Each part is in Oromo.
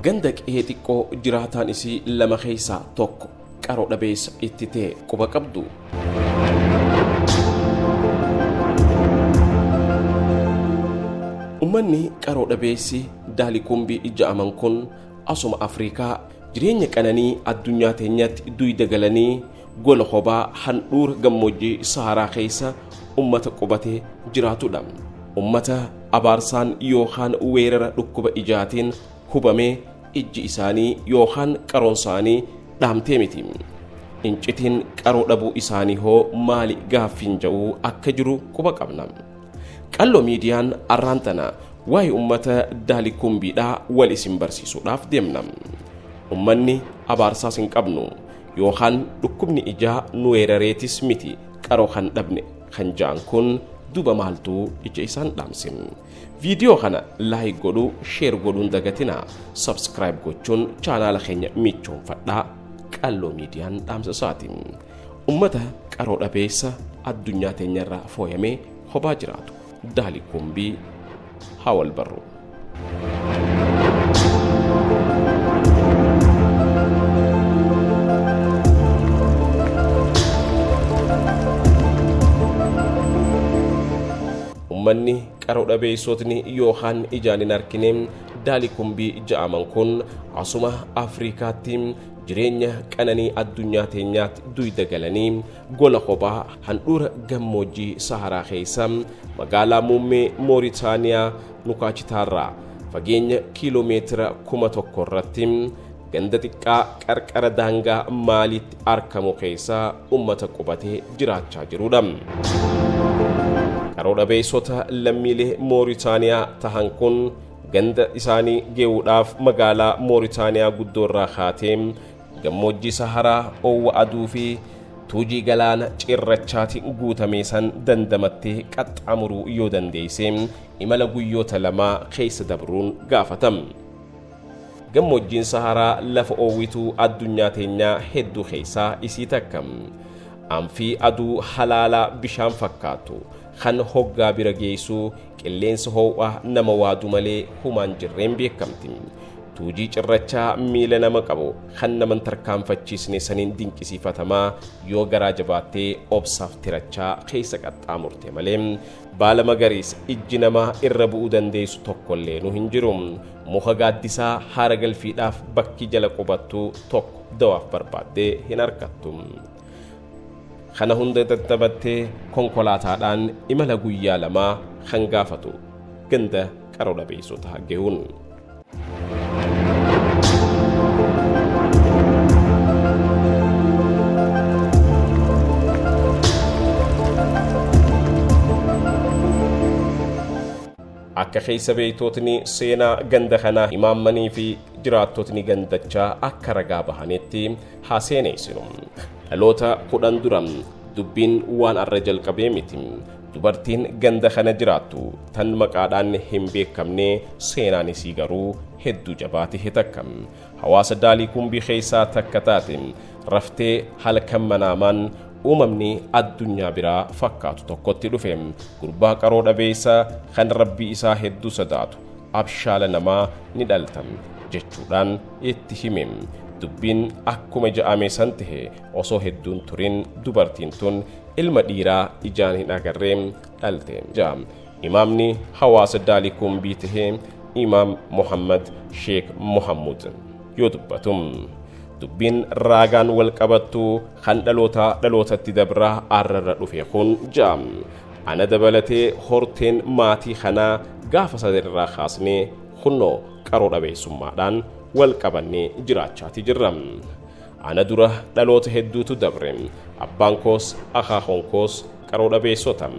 Ganda qe'ee xiqqoo jiraataan isii lama keessaa tokko qaroo dhabeessa itti ta'e quba qabdu. Ummanni qaroo dhabeessi Daalikumbii ja'aman kun asuma Afrikaa jireenya qananii addunyaa teenyatti duyda galanii gola hobaa handhuura gammoojjii Saharaa keessa ummata qubatee jiraatudha. Ummata abaarsaan yookaan weerara dhukkuba ijaatiin hubamee ijji isaanii yookaan qaroon isaanii dhaamtee miti. Incitiin qaroo dhabuu isaanii hoo maali gaaffiin ja'uu akka jiru quba qabna. Qalloo Miidiyaan arraan tana waa'ee ummata Daalikumbiidhaa wal isin barsiisuudhaaf deemna. Ummanni abaarsaas hin qabnu yookaan dhukkubni ijaa nu weerareetis miti qaroo kan dhabne kan ja'an kun duba maaltu ija isaan dhaamse. Viidiyoo kana like godhuu, share godhuun dagatinaa. Subscribe gochuun chaanaala keenya michoomfadhaa. Qalloo Miidiyaan dhaamsa isaati. Ummata qaroo dhabeessa addunyaa teenyarraa fooyamee kophaa jiraatu Daalikumbii haa wal barru. Ummanni qaroo dhabeessotni yookaan ijaan hin arkine Daalikumbii ja'aman kun asuma Afrikaatti jireenya qananii addunyaa teenyaatti duyda galanii gola kophaa handhuura gammoojjii Saharaa keessa magaalaa muummee Mooritaaniyaa Nukaachitaarraa fageenya kiiloomeetira 1000 irratti ganda xiqqaa qarqara daangaa Maaliitti arkamu keessa ummata qubatee jiraachaa jirudha. Qaroo dhabeessota lammiilee Mooritaaniyaa tahan kun ganda isaanii ge'uudhaaf magaalaa Mooritaaniyaa guddoo irraa kaatee gammoojjii Saharaa oowwa aduu fi tuujii galaana cirrachaatiin guutamee san dandamattee qaxxaamuruu yoo dandeesse imala guyyoota lamaa keessa dabruun gaafatam. Gammoojjiin Saharaa lafa oowwituu addunyaa teenyaa hedduu keessaa isii takka. Anfii aduu halaalaa bishaan fakkaattu kan hoggaa bira geessuu qilleensa ho'aa nama waadu malee humaan jirreen beekamti. Tuujii cirrachaa miila nama qabu kan naman tarkaanfachiisne saniin dinqisiifatamaa yoo garaa jabaattee obsaaf tirachaa keessa qaxxaamurte malee baala magariisa ijji namaa irra bu'uu dandeessu tokkolleenu hin jiru. Muka gaaddisaa haara galfiidhaaf bakki jala qubattu tokko dawaaf barbaaddee hin argattu. Kana hunda daddabattee konkolaataadhaan imala guyyaa lamaa kan gaafatu ganda qaroo dhabeessota gehuun. Akka keessa beektotni seenaa ganda kanaa imaammanii fi jiraattotni gandachaa akka ragaa bahanitti haa seeneessinu. Dhaloota 10 dura dubbiin waan arra jalqabee miti. Dubartiin ganda kana jiraattu tan maqaadhaan hin beekamne seenaan isii garuu hedduu jabaa tahe takka. Hawaasa Daalikumbii keessaa takka taate raftee halkan manaamaan uumamni addunyaa biraa fakkaatu tokkotti dhufe. Gurbaa qaroo dhabeessa kan rabbii isaa hedduu sodaatu abshaala namaa ni dhalta jechuudhaan itti hime. Dubbiin akkuma ja'ame san tahe osoo hedduun turin dubartiin tun ilma dhiiraa ijaan hin agarree dhalte. Imaamni hawaasa Daalikumbii tahe Imaam Muhammad Sheek Muhammud yoo dubbatu. Dubbiin raagaan wal qabattu kan dhalootaa dhalootatti dabraa arrarra dhufe kun ja'a. Ana dabalatee horteen maatii kanaa gaafa sadarraa kaasnee kunnoo qaroo dhabeessummaadhaan wal qabannee jiraachaati jirra. Ana dura dhaloota hedduutu dabre. Abbaan koos akaakoon koos qaroo dhabeessota.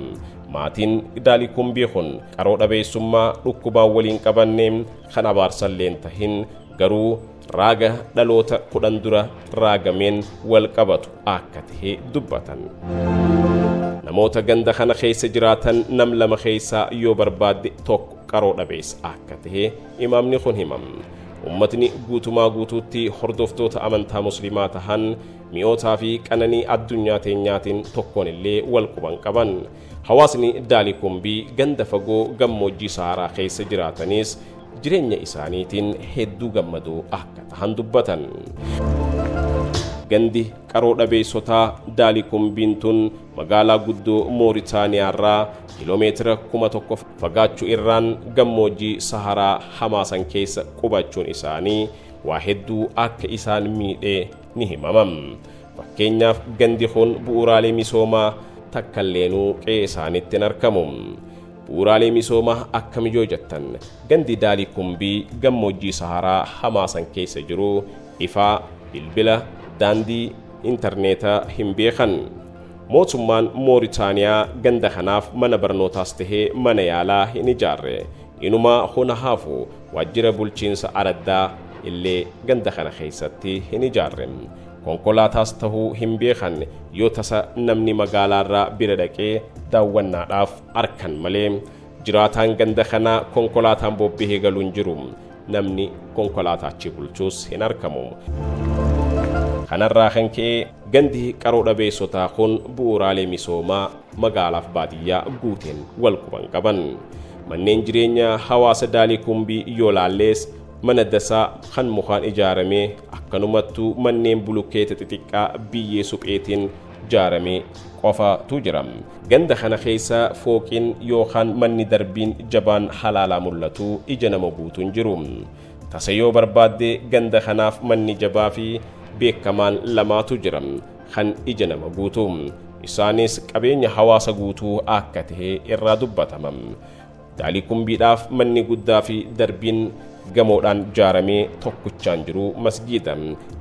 Maatiin Daalikumbii kun qaroo dhabeessummaa dhukkubaan waliin qabannee kan abaarsalleen tahin garuu raaga dhaloota 10 dura raagameen wal qabatu akka tahe dubbatan. Namoota ganda kana keessa jiraatan nam lama keessaa yoo barbaadde tokko qaroo dhabeessa akka tahe imaamni kun hima. Ummatni guutumaa guutuutti hordoftoota amantaa musliimaa tahan mi'ootaa fi qananii addunyaa teenyaatiin tokkoon illee wal quban qaban. Hawaasni Daalikumbii ganda fagoo gammoojjii Saharaa keessa jiraatanis jireenya isaaniitiin hedduu gammadoo akka tahan dubbatan. Gandi qaroo dhabeessotaa Daalikumbiin tun magaalaa guddoo Mooritaaniyaarraa kiiloomeetira 1000 fagaachuu irraan gammoojjii Saharaa hamaasan keessa qubachuun isaanii waa hedduu akka isaan miidhee ni himama. Fakkeenyaaf gandi kun bu'uuraalee misoomaa takkalleenuu qe'ee isaaniitti hin argamu. Bu'uuraalee misoomaa akkam yoo jettan gandi Daalikumbii gammoojjii Saharaa hamaasan keessa jiru ifaa, bilbila, daandii, intarneetaa hin beekan. Mootummaan Mooritaaniyaa ganda kanaaf mana barnootaas tahee mana yaalaa hin ijaarre. Inumaa hona haafu waajjira bulchiinsa araddaa illee ganda kana keessatti hin ijaarre. Konkolaataas tahuu hin beekan yoo tasa namni magaalaarraa bira dhaqee daawwannaadhaaf arkan malee jiraataan ganda kanaa konkolaataan bobbahee galuun jiru. Namni konkolaataachi bulchuus hin argamu. Kanarraa kan ka'e gandi qaroo dhabeessotaa kun bu'uuraalee misoomaa magaalaaf baadiyyaa guuteen wal quban qaban. Manneen jireenyaa hawaasa Daalikumbii yoo laallees mana dasaa kan mukaan ijaarame akkanumattuu manneen bulukkeeta xixiqqaa biyyee supheetiin ijaarame qofatu jira. Ganda kana keessa fooqiin yookaan manni darbiin jabaan halaalaa mul'atu ija nama guutuun jiru. Tasa yoo barbaadde ganda kanaaf manni jabaa fi beekamaan lamaatu jira kan ija nama guutu. Isaanis qabeenya hawaasa guutuu akka ta'e irraa dubbatama. Daalikumbiidhaaf manni guddaa fi darbiin gamoodhaan ijaaramee tokkichaan jiru masgiida.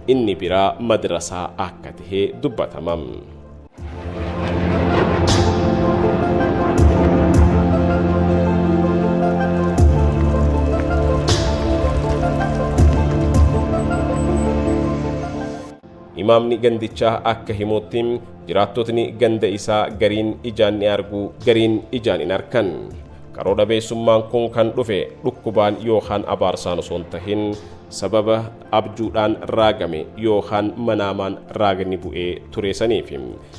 Inni biraa madrasaa akka ta'e dubbatama. Imaamni gandichaa akka himutti jiraattotni ganda isaa gariin ijaan ni argu, gariin ijaan hin arkan. Qaroo dhabeessummaan kun kan dhufe dhukkubaan yookaan abaarsaan osoo hin tahin sababa abjuudhaan raagame yookaan manaamaan raagni bu'ee ture saniif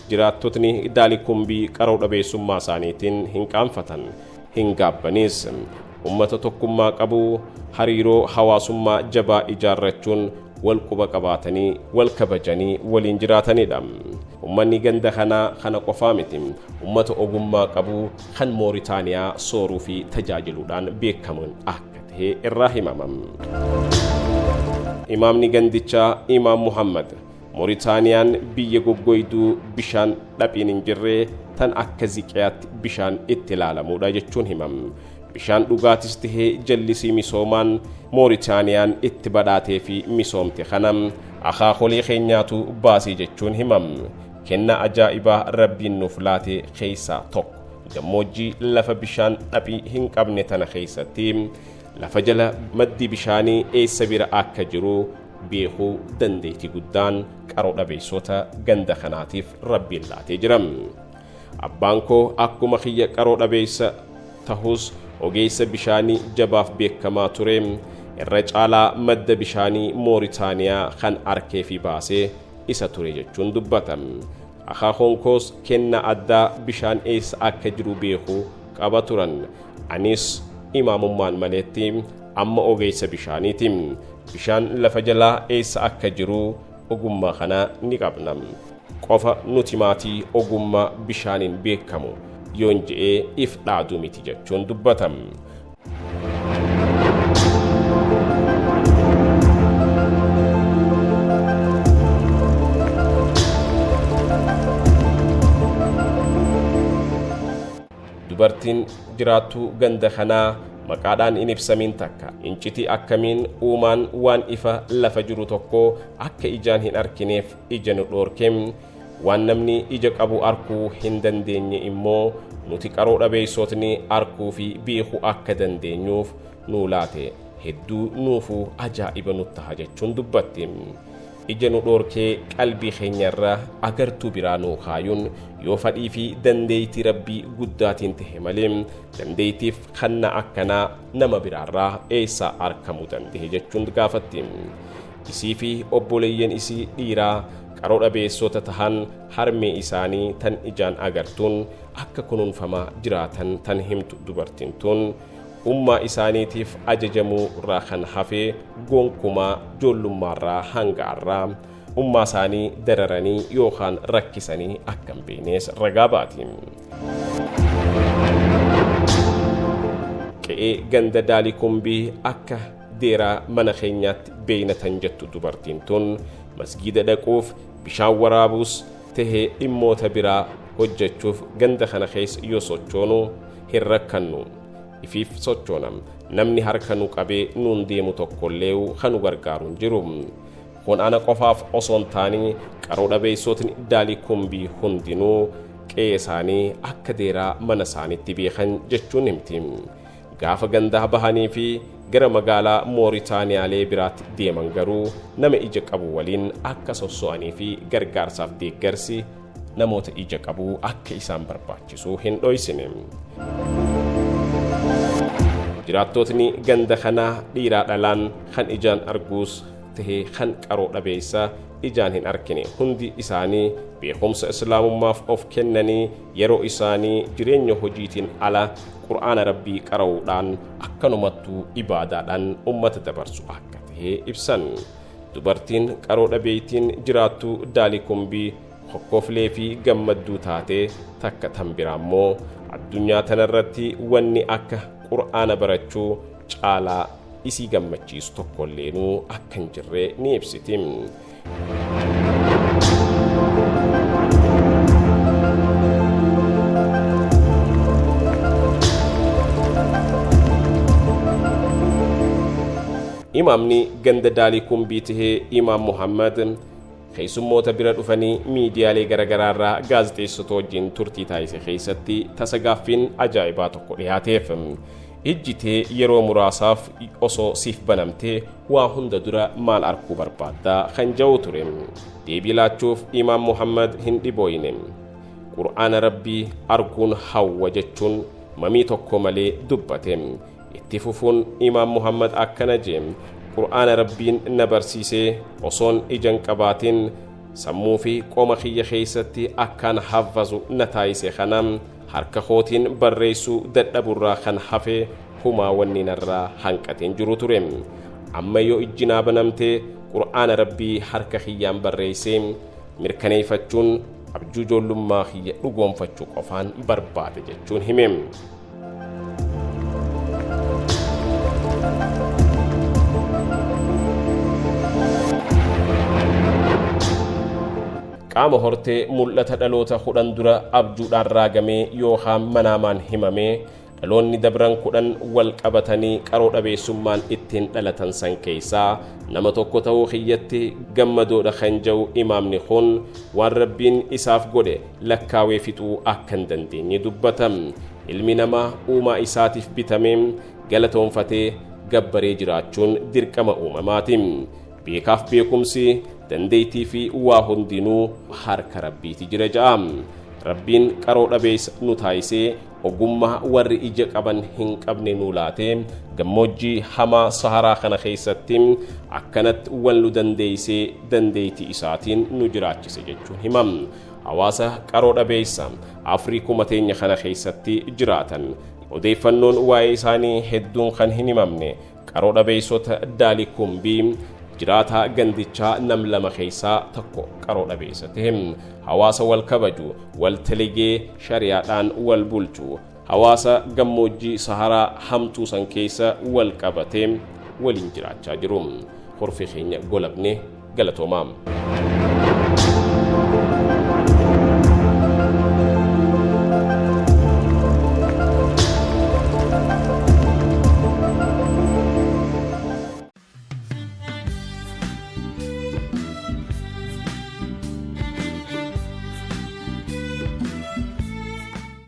jiraattotni Daalikumbii qaroo dhabeessummaa isaaniitiin hin qaanfatan, hin gaabbanis. Uummata tokkummaa qabu hariiroo hawaasummaa jabaa ijaarrachuun wal quba qabaatanii wal kabajanii waliin jiraatanidha. Uummanni ganda kanaa kana qofaa miti. Uummata ogummaa qabu kan Mooritaaniyaa sooruu fi tajaajiluudhaan beekaman akka ta'e irraa himama. Imaamni gandichaa Imaam Muhammad Mooritaaniyaan biyya goggoyduu bishaan dhaphiin hin jirre tan akka ziqiyaatti bishaan itti ilaalamuudha jechuun himam. Bishaan dhugaatis tahee jallisii misoomaan Mooritaaniyaan itti badhaatee fi misoomte kana akaakolee keenyaatu baasee jechuun himam. Kennaa ajaa'ibaa Rabbiin nuuf laate keessaa tokko gammoojjii lafa bishaan dhaphii hin qabne tana keessatti lafa jala maddi bishaanii eessa bira akka jiru beekuu dandeettii guddaan qaroo dhabeessota ganda kanaatiif Rabbiin laatee jira. Abbaan koo akkuma kiyya qaroo dhabeessa tahus ogeessa bishaanii jabaaf beekamaa ture. Irra caalaa madda bishaanii Mooritaaniyaa kan arkee fi baasee isa ture jechuun dubbata. Akaakoon koos kennaa addaa bishaan eessa akka jiru beekuu qaba turan. Anis imaamummaan maleetti amma ogeessa bishaaniiti. Bishaan lafa jalaa eessa akka jiru ogummaa kana ni qabna. Qofa nuti maatii ogummaa bishaaniin beekamu yoon je'ee if dhaadu miti jechuun dubbata. Dubartiin jiraattuu ganda kanaa maqaadhaan hin ibsamin takka incitii akkamiin uumaan waan ifa lafa jiru tokko akka ijaan hin arkineef ija nu dhoorke, waan namni ija qabu arkuu hin dandeenye immoo nuti qaroo dhabeessotni arkuu fi beekuu akka dandeenyuuf nuu laate hedduu nuufuu ajaa'iba nu taha jechuun dubbatti. Ija nu dhoorkee qalbii keenyarra agartuu biraa nuu kaayuun yoo fadhii fi dandeettii Rabbii guddaatiin tahe malee dandeettiif kanna akkanaa nama biraarraa eessaa argamuu danda'e jechuun gaafatti. Isii fi obboleeyyan isii dhiiraa qaroo dhabeessota tahan harmee isaanii tan ijaan agartuun akka kunuunfamaa jiraatan tan himtu dubartiin tun Ummaa isaaniitiif ajajamuu irraa kan hafe gonkumaa ijoollummaarraa hanga har'aa ummaa isaanii dararanii yookaan rakkisanii akka hin beeknes ragaa baati. Qe'ee ganda Daalikumbii akka deeraa mana keenyaatti beeynatan jettu dubartiin tun masgiida dhaquuf, bishaan waraabuus tahee dhimmoota biraa hojjechuuf ganda kana keessa yoo sochoonu hin rakkannu. Ifiif sochoona. Namni harka nu qabee nuun deemu tokkollee kan nu gargaaru hin jiru. Kun ana qofaaf osoo hin taane qaroo dhabeessotni Daalikumbii hundinuu qe'ee isaanii akka deeraa mana isaaniitti beekan jechuun himti. Gaafa gandaa bahanii fi gara magaalaa Mooritaaniyaalee biraatti deeman garuu nama ija qabu waliin akka sosso'anii fi gargaarsaaf deeggarsi namoota ija qabu akka isaan barbaachisu hin dhoysine. Jiraattotni ganda kanaa dhiiraa dhalaan kan ijaan arguus tahee kan qaroo dhabeessa ijaan hin arkine hundi isaanii beekumsa islaamummaaf of kennanii yeroo isaanii jireenya hojiitiin ala qur'aana rabbii qara'uudhaan akkanumattuu ibaadaadhaan ummata dabarsu akka tahee ibsan. Dubartiin qaroo dhabeeytiin jiraattu Daalikumbii hokkoflee fi gammadduu taatee takka tan biraa immoo addunyaa tanarratti wanni akka qur'aana barachuu caalaa isii gammachiisu tokkolleenuu akka hin jirre ni ibsiti. Imaamni ganda Daalikumbii tahee Imaam Muhammad keessummoota bira dhufanii miidiyaalee garaagaraarraa gaazexeessota wajjin turtii taasise keessatti tasa gaaffiin ajaa'ibaa tokko dhiyaateef. Ijjitee yeroo muraasaaf osoo siif banamtee waa hunda dura maal arguu barbaaddaa kan jedhu ture. Deebii laachuuf Imaam Muhammad hin dhibooyne. Qur'aana Rabbii arguun hawwa jechuun mamii tokko malee dubbate. Itti fufuun Imaam Muhammad akkana jee, Qur'aana Rabbiin na barsiisee osoon ija hin qabaatin sammuu fi qoma kiyya keessatti akkaan haffazu na taasise kana harka kootiin barreessuu dadhaburraa kan hafe humaa wanni narraa hanqateen jiru ture. Amma yoo ijji naa banamtee Qur'aana Rabbii harka kiyyaan barreessee mirkaneeffachuun abjuu ijoollummaa kiyya dhugoomfachuu qofaan barbaade jechuun hime. Qaama hortee mul'ata dhaloota 10 dura abjuudhaan raagamee yookaan manaamaan himamee dhaloonni dabran 10 wal qabatanii qaroo dhabeessummaan ittiin dhalatan san keessaa nama tokko ta'uu kiyyatti gammadoodha kan jedhu imaamni kun waan Rabbiin isaaf godhe lakkaawee fixuu akka hin dandeenye dubbata. Ilmi namaa uumaa isaatiif bitamee galatoonfatee gabbaree jiraachuun dirqama uumamaati. Beekaaf beekumsi dandeettii fi waa hundinuu harka Rabbiiti jira ja'a. Rabbiin qaroo dhabeessa nu taasisee ogummaa warri ija qaban hin qabne nu laatee gammoojjii hamaa Saharaa kana keessatti akkanatti wal nu dandeessee dandeettii isaatiin nu jiraachise jechuun hima. Hawaasa qaroo dhabeessa Afriikuma teenya kana keessatti jiraatan odeeffannoon waa'ee isaanii hedduun kan hin himamne qaroo dhabeessota Daalikumbii jiraataa gandichaa nam lama keessaa tokko qaroo dhabeessa ta'e. Hawaasa wal kabaju, wal taligee shari'aadhaan wal bulchu, hawaasa gammoojjii Saharaa hamtuu san keessa wal qabatee waliin jiraachaa jiru. Horfee keenya golabne galatoomaa.